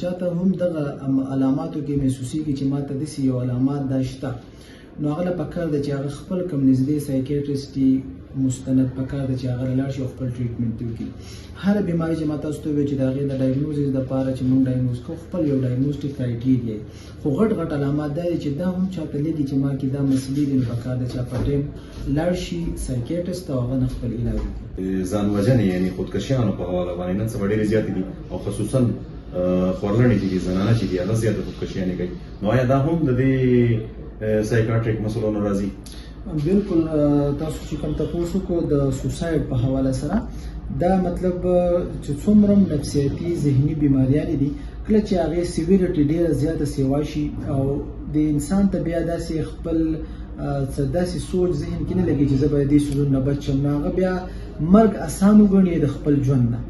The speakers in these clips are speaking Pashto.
چاته هم دغه علاماتو کې محسوسیږي چې ماته داسې یو علامات دا شته، نو هغه له پکار ده چې هغه خپل کوم نږدې psychiatrist مستند پکار ده چې هغه لاړ شي او خپل treatment وکړي. هر بیماری چې ما تاسو ته وویل چې د هغې د diagnosis دپاره چې موږ diagnose کوو، خپل یو diagnostic criteria، خو غټ غټ علامات دا دي چې دا هم چاته لګي چې ما کې دا مسلې دي، نو پکار ده چې په ټایم لاړ شي psychiatrist ته او هغه نه خپل علاج وکړي. ځان وژنې یعنی خودکشیانو په حواله باندې نن سبا ډېرې زیاتې دي او خصوصا خورلڼې چې دي، زنانه چې دي، هغه زیاته خودکشیانې کوي. نو آیا دا هم د دې psychiatric مسلو نه راځي؟ بالکل، تاسو چې کوم تاسو کو د suicide په حواله سره، دا مطلب چې څومره نفسیاتي ذهني بیماریانې دي، کله چې هغه severity ډیره زیاته سیوا شي او د انسان ته بیا داسې خپل څه داسې سوچ ذهن کې نه لګي چې زه به دې څیزونو نه بچ شم، نو هغه بیا مرګ اسان وګڼي د خپل ژوند نه.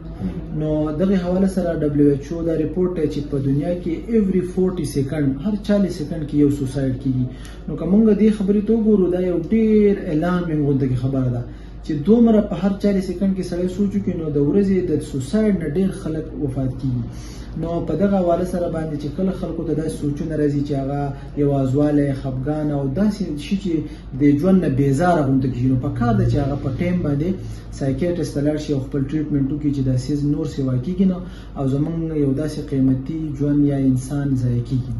نو دغه حواله سره WHO دا رپورټ دی چې په دنیا کې every 40 second، هر 40 سیکنډ کې یو suicide کیږي. نو که موږ دې خبرې ته وګورو، دا یو ډیر alarming غونډه کې خبره ده چې دومره په هر 40 سیکنډ کې سړی سوچ وکړي، نو د ورځې د suicide نه ډیر خلک وفات کیږي. نو په دغه حواله سره باندې چې کله خلکو ته داسې سوچونه راځي چې هغه یوازوالی، خفګان او داسې شي چې د ژوند نه بیزاره غونډه کیږي، نو پکار ده چې هغه په ټایم باندې psychiatrist ته لاړ شي او خپل treatment وکړي چې دا څیز نور سیوا کیږي نه او زمونږ یو داسې قیمتي ژوند یا انسان ضایع کیږي.